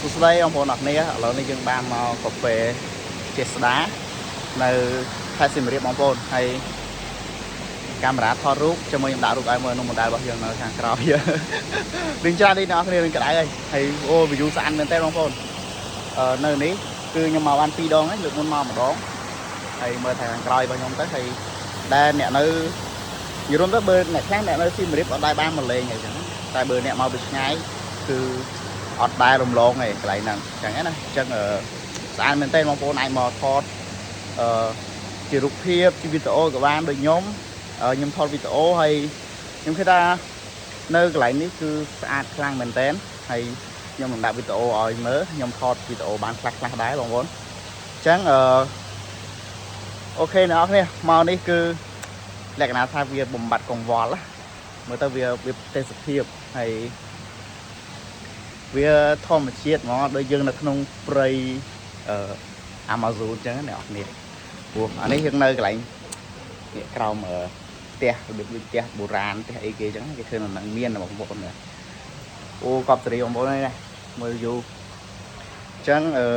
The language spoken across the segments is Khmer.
សួស្តីបងប្អូនអរគ្នាឥឡូវនេះយើងបានមកកាហ្វេចេស្តានៅខេត្តសៀមរាបបងប្អូនហើយកាមេរ៉ាថតរូបជាមួយខ្ញុំដាក់រូបឲ្យមើលក្នុងមណ្ឌលរបស់យើងនៅខាងក្រោយ នឹងច្រើននេះអ្នកនរគ្នានឹងក្តៅហើយហើយអូ view ស្អាតមែនតើបងប្អូនអឺនៅនេះគឺខ្ញុំមកបាន2ដងហើយលើកមុនមកម្ដងហើយមើលថាខាងក្រោយរបស់ខ្ញុំទៅហើយដែលអ្នកនៅនិយាយរួមទៅបើអ្នកខ្លះអ្នកនៅសៀមរាបអត់ដែលបានមកលេងអីចឹងតែបើអ្នកមកពីឆ្ងាយគឺ អត់ដែលរំលងទេកន្លែងហ្នឹងអញ្ចឹងណាអញ្ចឹងអឺស្អាតមែនទែនបងប្អូនអាចមកថតអឺជារូបភាពជាវីដេអូក៏បានដូចខ្ញុំអឺខ្ញុំថតវីដេអូហើយខ្ញុំគិតថានៅកន្លែងនេះគឺស្អាតខ្លាំងមែនទែនហើយខ្ញុំនឹងដាក់វីដេអូឲ្យមើលខ្ញុំថតវីដេអូបានខ្លះខ្លះៗដែរបងប្អូនអញ្ចឹងអឺOK អ្នកនរគ្នាមកនេះគឺលក្ខណៈថាវាបំបត្តិកង្វល់ណាមើលទៅវាវាទេសភាពហើយ វាធម្មជាតិហ្មងដូចយើងនៅក្នុងព្រៃអឺ Amazon អញ្ចឹងណាអ្នកនរគ្នាព្រោះអានេះយើងនៅកន្លែងនេះក្រោមអឺផ្ទះរបៀបដូចផ្ទះបុរាណផ្ទះអីគេអញ្ចឹងគេធ្វើនៅនឹងមានបងប្អូនណាអូកប់សេរីបងប្អូននេះណាមើលយូអញ្ចឹងអឺ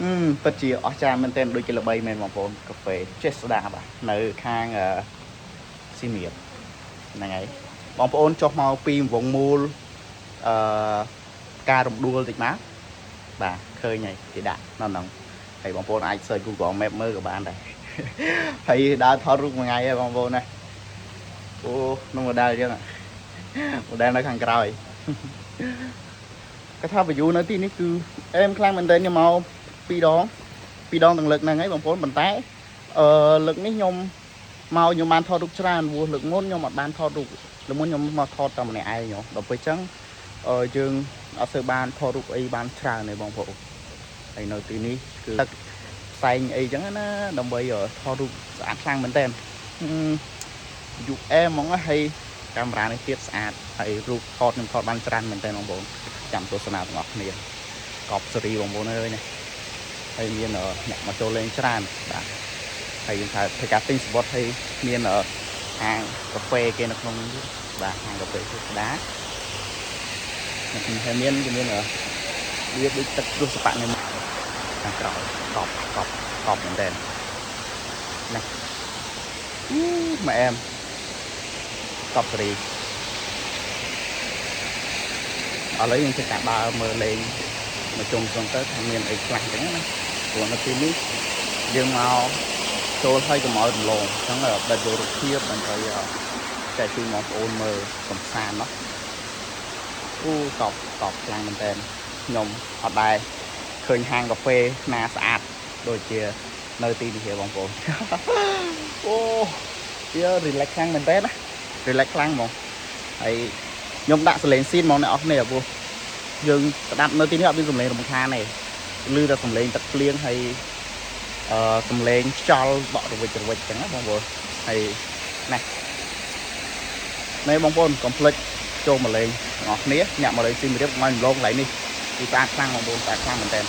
អឺពិតជាអស្ចារ្យមែនទែនដូចជាល្បីមែនបងប្អូនកាហ្វេចេស្តាបាទនៅខាងអឺសៀមរាបហ្នឹងហើយបងប្អូនចុះមកពីវងមូល អឺការរំដួលតិចមកបាទឃើញហើយគេដាក់នៅហ្នឹងហើយបងប្អូនអាច search Google Map មើលក៏បានដែរ ហើយដើរថតរូបមួយថ្ងៃហើយបងប្អូនណាអូក្នុង model អញ្ចឹង model នៅខាងក្រោយ គាត់ថា view នៅទីនេះគឺអេមខ្លាំងមែនទែនខ្ញុំមកពីរដងពីរដងទាំងលើកហ្នឹងហើយបងប្អូនប៉ុន្តែអឺលើកនេះខ្ញុំមកខ្ញុំបានថតរូបច្រើនព្រោះលើកមុនខ្ញុំអត់បានថតរូបលើកមុនខ្ញុំមកថតតែម្នាក់ឯងហ៎ដល់ពេលអញ្ចឹង អឺយើងអត់សូវបានថតរូបអីបានច្រើនទេបងប្អូនហើយនៅទីនេះគឺទឹកផ្សែងអីចឹងណាដើម្បីថតរូបស្អាតខ្លាំងមែនតើយុអែហ្មងហើយកាមេរ៉ានេះទៀតស្អាតហើយរូបថតខ្ញុំថតបានច្រើនមែនតើបងប្អូនចាំទស្សនាទាំងអស់គ្នាកប់សេរីបងប្អូនអើយណាហើយមានអ្នកមកចូលលេងច្រើនបាទហើយយើងថាធ្វើការទិញសំបុត្រហើយមានហាងកាហ្វេគេនៅក្នុងនេះទៀតបាទហាងកាហ្វេគឺស្ដា ហើយមានគេមានវាដូចទឹកគ្រោះសពៈនៅខាងក្រោយកប់កប់កប់មែនតើណាអឺម៉ែអែមកប់សេរីឥឡូវយើងធ្វើការដើរមើលលេងមកជុំសុំទៅថាមានអីខ្លះអញ្ចឹងណាព្រោះនៅទីនេះយើងមកចូលហើយកុំឲ្យរំលងអញ្ចឹងបិទយករូបភាពដើម្បីចែកជូនបងប្អូនមើលកំសាន្តណោះ អូកប់កប់ខ្លាំងមែនតើខ្ញុំអត់ដែរឃើញហាងកាហ្វេណាស្អាតដូចជានៅទីនេះទេបងប្អូន អូវា relax ខ្លាំងមែនតើណា relax ខ្លាំងហ្មងហើយខ្ញុំដាក់សលេងស៊ីនហ្មងអ្នកនរគ្នាព្រោះយើងស្ដាប់នៅទីនេះអត់មានសំឡេងរំខានទេឮតែសំឡេងទឹកភ្លៀងហើយអឺសំឡេងខ្យល់បក់រវិចរវិចចឹងណាបងប្អូនហើយណែនេះបងប្អូនកុំភ្លេចចូលមកលេងទាំងអស់គ្នាអ្នកមកលេងសៀមរាបមករំលងកន្លែងនេះគឺស្អាតខ្លាំងបងប្អូនស្អាតខ្លាំងមែនតើ